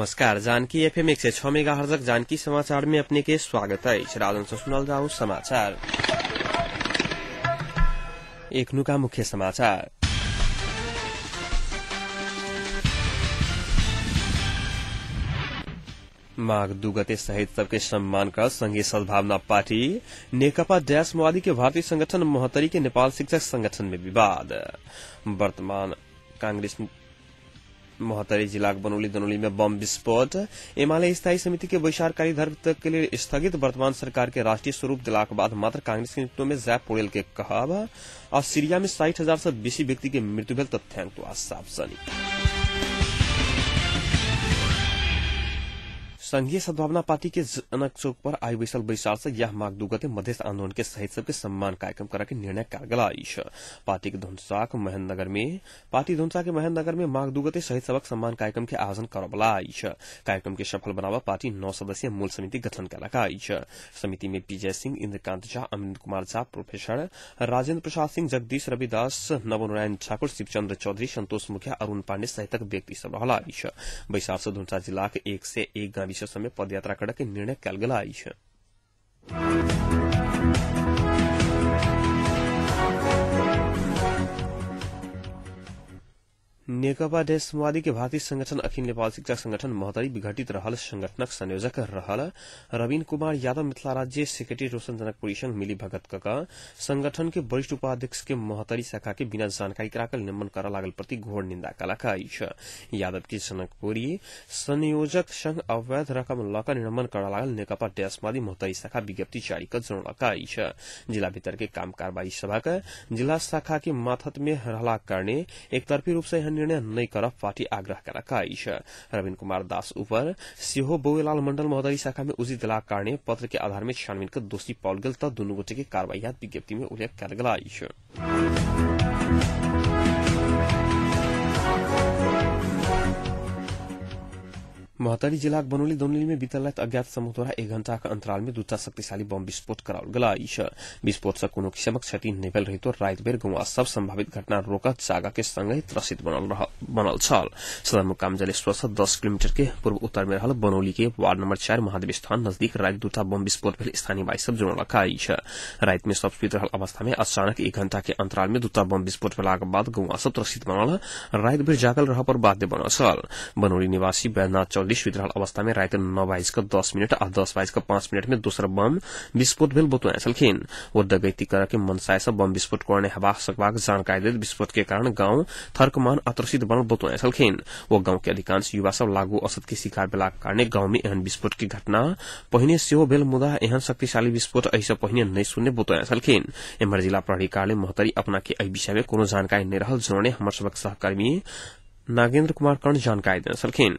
नमस्कार, जानकी एफएम 106 मेगाहर्जक जानकी समाचार में अपने के स्वागत है। राजन से सुनल जाऊ समाचार। एखनुका मुख्य समाचार। माघ 2 गते शहीद सबके सम्मान कर संघीय सद्भावना पार्टी नेकपा डैश माओवादी के भारतीय संगठन महोत्तरी के नेपाल शिक्षक संगठन में विवाद। वर्तमान कांग्रेस महोत्तरी जिलाक बनौली दनौली में बम विस्फोट। एमाले स्थायी समिति के बैसार कार्यधर तक के लिए स्थगित। वर्तमान सरकार के राष्ट्रीय स्वरूप दिलाक बाद मात्र कांग्रेस के नेतृत्व में जैप पोड़ेल के कहब। और सीरिया में 60,000 से बेसी व्यक्ति के मृत्यु भेल तथ्यांक तो सार्वजनिक। संघीय सद्भावना पार्टी के जनक चौक पर आई बैसल बैसार से यह माघ 2 गते मधेश आंदोलन के शहीद सबके सम्मान कार्यक्रम करा के निर्णय कयल गेल अछि। पार्टी के धनुषाक महेन्द्रनगर में पार्टी धनुषा के महेन्द्रनगर में माघ 2 गते शहीद सबक सम्मान कार्यक्रम के आयोजन करबला अछि। कार्यक्रम के सफल बनावा पार्टी 9 सदस्यीय मूल समिति गठन कयलक अछि। समिति में विजय सिंह, इंद्रकांत झा, अमित कुमार झा, प्रोफेसर राजेन्द्र प्रसाद सिंह, जगदीश रविदास, नवनारायण ठाकुर, शिवचंद्र चौधरी, संतोष मुखिया, अरूण पाण्डे सहितक व्यक्ति सब रहल अछि। बैसार से धनुषा जिलाक 101 गाँव समय पदयात्रा करऽ के निर्णय कयल गेल अछि। नेकपा देश माओवादी के भारतीय संगठन अखिल नेपाल शिक्षक संगठन महोत्तरी विघटित रहल संगठनक संयोजक रहल रवीन कुमार यादव मिथिला राज्य सेक्रेटरी रोशन जनकपुरी संग मिली भगत कऽ संगठन के वरिष्ठ उपाध्यक्ष के महोत्तरी शाखा के बिना जानकारी कराकर निलंबन करऽ लागल प्रति घोर निंदा कयलक अछि। यादव के जनकपुरी संयोजक संग अवैध रकम लऽ कऽ निलंबन करऽ लागल नेकपा देश माओवादी महोत्तरी शाखा विज्ञप्ति जारी कऽ जनौलक अछि। जिला भीतर के काम कारबाही सभक जिला शाखा के माथत में रहलाक कारणे एकतर्फी रूप से निर्णय नहि करब पार्टी आग्रह कयलक अछि। रवीन कुमार दास ऊपर सेहो बौएलाल मंडल महोत्तरी शाखा में उचित देलाक कारणे पत्र के आधार में छानबीन कऽ दोषी पाओल गेल तऽ दुनू गोटे के कार्रवाई विज्ञप्ति में उल्लेख कयल गेल अछि। महोत्तरी जिलाक बनौली दनौली में बीतल राति अज्ञात समूह द्वारा 1 घंटाक अंतराल में 2टा शक्तिशाली बम विस्फोट कराओल गेल अछि। विस्फोट से कोनो किसिमक क्षति नहि भेल रहितो राति भरि गौआ सब संभावित घटना रोकत जागा के संगहि त्रसित बनल छल। सदरमुकाम जलेश्वर से 10 किलोमीटर के पूर्व उत्तर में रहल बनौली के वार्ड नंबर 4 महादेव स्थान नजदीक राति 2टा बम विस्फोट भेल स्थानीय वासी सब जनौलक अछि। राति में सब सुति रहल अवस्था में अचानक 1 घंटा के अंतराल में 2टा बम विस्फोट भेलाक बाद गौआ सब त्रसित बनल राति भरि जागल रहऽ पर बाध्य बनल छल। बनौली निवासी बैद्यनाथ चौधरी सुति रहल अवस्था में राति 9:10 आ 10:05 में दोसर बम विस्फोट भेल बतौने छलखिन। ओ डकैती करऽ के मनसाय से बम विस्फोट करने हेबाक सकबाक जानकारी दैत विस्फोट के कारण गांव थर्कमान आत्रसित बनल बतौने छलखिन। ओ गांव के अधिकांश युवा सब लागू औषध के शिकार भेलाक कारणे गांव में एहन विस्फोट के घटना पहिने सेहो भेल मुदा एहन शक्तिशाली विस्फोट एहि से पहिने नहि सुनने बतौने छलखिन। एम्हर जिला प्रहरी कार्यालय महोत्तरी अपना के एहि विषय में कोनो जानकारी नहि रहल जनौने हमर सबक सहकर्मी नागेन्द्र कुमार कर्ण जानकारी देने छलखिन।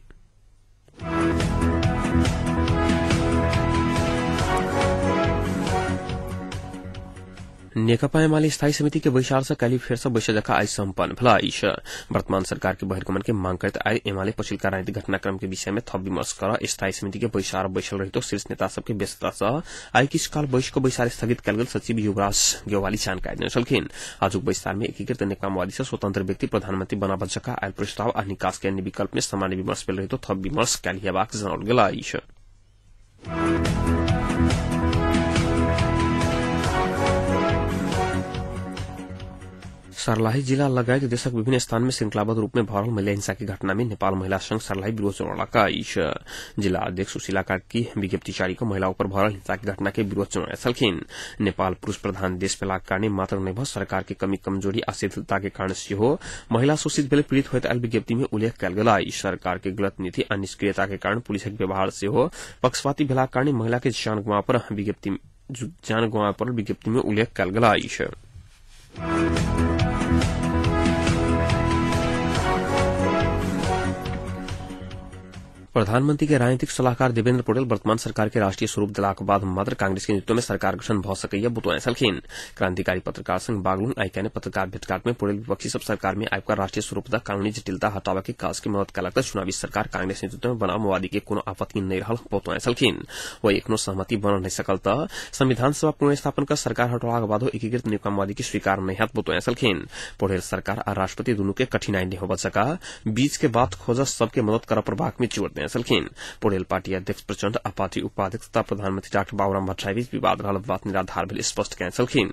नेकपा एमाले स्थायी समिति के बैसार से काल्हि फेर से बैसक जकाँ आइ सम्पन्न भेल अछि। वर्तमान सरकार के बहिर्गमन के मांग करैत आइ एमाले पछिलका राजनीतिक घटनाक्रम के विषय में थप विमर्श कर स्थायी समिति के बैसार बैसल रहितो शीर्ष नेता सबके व्यस्तता से आइ किछु काल बैस कऽ बैसार स्थगित कयल गेल सचिव युवराज गेवाली जानकारी देने छलखिन। आजुक बैसार में एकीकृत नेकपा माओवादी से स्वतंत्र व्यक्ति प्रधानमंत्री बनाबऽ जकाँ आयल प्रस्ताव आ निकास के अन्य विकल्प में सामान्य विमर्श भेल रहितो थप विमर्श काल्हि हेबाक जनाओल गेल अछि। सर्लाही जिला लगायत देशक विभिन्न स्थान में श्रृंखलाबद्ध रूप में भऽ रहल महिला हिंसा के घटना में नेपाल महिला संघ सर्लाही विरोध जनौलक अछि। जिला अध्यक्ष सुशीला कार्की विज्ञप्ति जारी कऽ महिला ऊपर भऽ रहल हिंसा के घटना के विरोध जनौने छलखिन। नेपाल पुरूष प्रधान देश भेलाक कारणे मात्र नहि भऽ सरकार के कमी कमजोरी आ शिथिलता के कारण सेहो महिला शोषित भेल पीड़ित होइत आयल विज्ञप्ति में उल्लेख कयल गेल अछि। सरकार के गलत नीति आ निष्क्रियता के कारण पुलिसक व्यवहार सेहो पक्षपाती भेलाक कारणे महिला के जान गंवाबऽ पर विज्ञप्ति में उल्लेख कयल गेल अछि। प्रधानमंत्री के राजनीतिक सलाहकार देवेन्द्र पौडेल वर्तमान सरकार के राष्ट्रीय स्वरूप देलाक बाद मात्र कांग्रेस के नेतृत्व में सरकार गठन भऽ सकैया बतौने छलखिन। क्रांतिकारी पत्रकार संघ बागलुंग आइ काल्हि पत्रकार भेटघाट में पौडेल विपक्षी सब सरकार में आबि कऽ राष्ट्रीय स्वरूप दऽ कानूनी जटिलता हटाबऽ के काज के मदद कयलक तऽ चुनावी सरकार कांग्रेस नेतृत्व में बनाव माओवादी के कोनो आपत्ति नहि रहल बतौने छलखिन। ओ एखनो सहमति बनल नहि सकल तऽ संविधान सभा पुनर्स्थापन कऽ सरकार हटौलाक बादो एकीकृत नेकपा माओवादी के स्वीकार नहि हैत बतौने छलखिन। पौडेल सरकार आ राष्ट्रपति दुनू के कठिनाई नहि होबऽ जकाँ बीच के बात खोजऽ सबके मदद करऽ पड़बाक में जोर देने केने छलखिन। पौडेल पार्टी अध्यक्ष प्रचण्ड आ पार्टी उपाध्यक्ष तथा प्रधानमन्त्री डाक्टर बाबुराम भट्टराई बीच विवाद रहल बात निराधार भेल स्पष्ट केने छलखिन।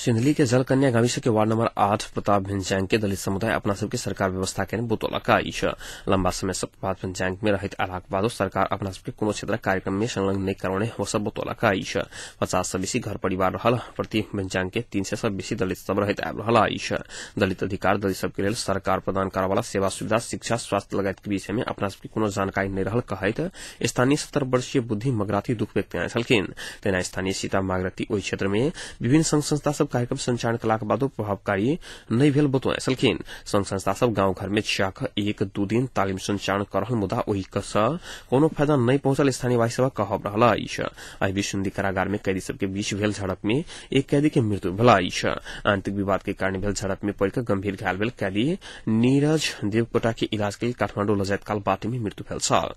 सिंधली के जलकन्या गाविस के वार्ड नंबर 8 प्रताप भिन्ज्याङ के दलित समुदाय अपना सबके सरकार व्यवस्था के बोतोलक अछि। लंबा समय से प्रताप भिन्ज्याङ में रहैत आलाक बादो सरकार अपना सबके कोनो क्षेत्र कार्यक्रम में संलग्न नहीं करौने हो सब बोतोलक अछि। 50 से बेसी घर परिवार रहल प्रति भिन्ज्याङ के 300 से बेसी दलित सब रहैत आबि रहल अछि। दलित अधिकार दलित सबके लेल सरकार प्रदान करवाला सेवा सुविधा शिक्षा स्वास्थ्य लगायत के विषय में अपना सबके कोनो जानकारी नहीं रहल कहैत स्थानीय 70 वर्षीय बुद्धि मगराती दुख व्यक्त केने छलखिन। तेना स्थानीय सीता मागरती ओहि क्षेत्र में विभिन्न संघ संस्था सब कार्यक्रम संचालन कलाक बादो प्रभावकारी नहीं भेल बतौने छलखिन। संघ संस्था सब गांव घर में जाक 1-2 दिन तालिम संचालन कर रहल मुदा ओहि सँ कोनो फायदा नहीं पहुंचल स्थानीयवासी सभक कहब रहल अछि। एहि बीच सुन्दी कारागार में कैदी सबके बीच भेल झड़प में एक कैदी के मृत्यु भेल अछि। आंतरिक विवाद के कारण भेल झड़प में पड़ि गंभीर घायल भेल कैदी नीरज देवकोटा के इलाज के लेल काठमाडौँ लजाइत काल बाटे में मृत्यु भेल छल।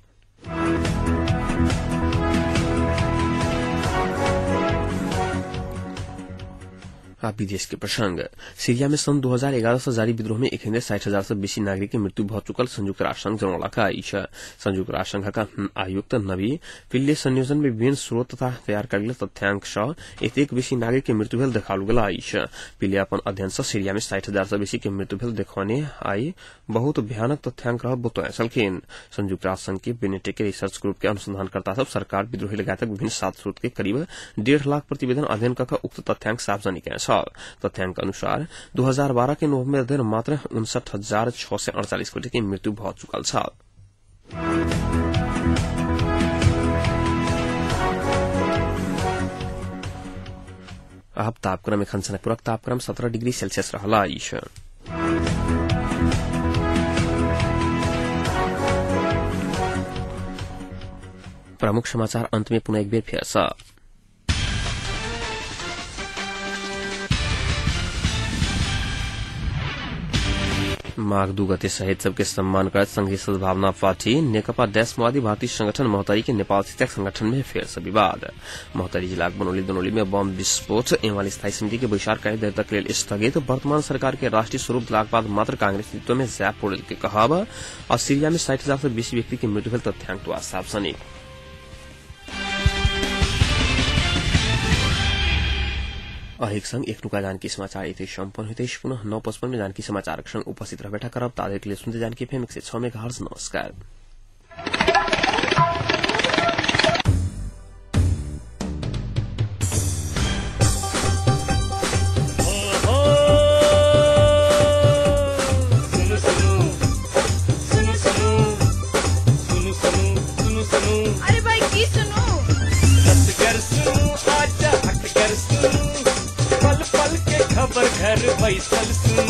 विदेश के प्रसंग। सीरिया में सन् 2011 से जारी विद्रोह में एखन 60,000 से बेसी नागरिक के मृत्यु भ चुकल संयुक्त राष्ट्र संघ जनौलक अछि। संयुक्त राष्ट्र संघ का आयुक्त नवी पिल्ले संयोजन में विभिन्न स्रोत तथा तैयार कयल गेल तथ्यांक सँ एतेक बेसी नागरिक के मृत्यु भेल देखाओल गेल अछि। पिल्ले अपन अध्ययन सँ सीरिया में 60,000 से बेसी के मृत्यु भेल देखौने आई बहुत भयानक तथ्यांक रहल बतौने छलखिन। संयुक्त राष्ट्र संघ के बेनेटे के रिसर्च ग्रुप के अनुसंधानकर्ता सब सरकार विद्रोही लगायतक विभिन्न 7 स्रोत के करीब 1.5 लाख प्रतिवेदन अध्ययन क उक्त तथ्यांक सार्वजनिक केने छल। तथ्यांक अनुसार 2012 के नवम्बर धरि मात्र 59,648 गोटे के मृत्यु भ चुकल छल। आब तापक्रम एखन जनकपुरक तापक्रम 17 डिग्री सेल्सियस रहल अछि। प्रमुख समाचार अंत में पुनः एक बेर फेर सँ। माघ 2 गते शहीद सबके सम्मान करत संघीय सद्भावना पार्टी नेकपा देशवादी भारतीय संगठन महोत्तरी के नेपाल शिक्षक संगठन में फेर से विवाद। महोत्तरी जिलाक बनौली दोनौली में बम विस्फोट एमाले स्थायी समिति के बैसार कई देर तक लेल स्थगित। वर्तमान सरकार के राष्ट्रीय स्वरूप दिलाक बाद मात्र कांग्रेस नेतृत्व में जैप पौडेल के कहब। और सीरिया में 60,000 से बेसी व्यक्ति के मृत्यु भेल तथ्यांक द्वारा सार्वजनिक। अहिक संग एक नुका जानकी समाचार एतै सम्पन्न होइत अछि। पुनः 9:55 में जानकी समाचारक संग उपस्थित रहबेटा करब। ताधरि लेल सुनते जानकी एफएम 106 मेगाहर्ट्ज। नमस्कार। सुनो सुनो सुनो सुनो सुनो सुनो। अरे भाई की सुनो? कर सुनो आजा हट कर सुनो, पल पल के खबर घर बैसल सुनो।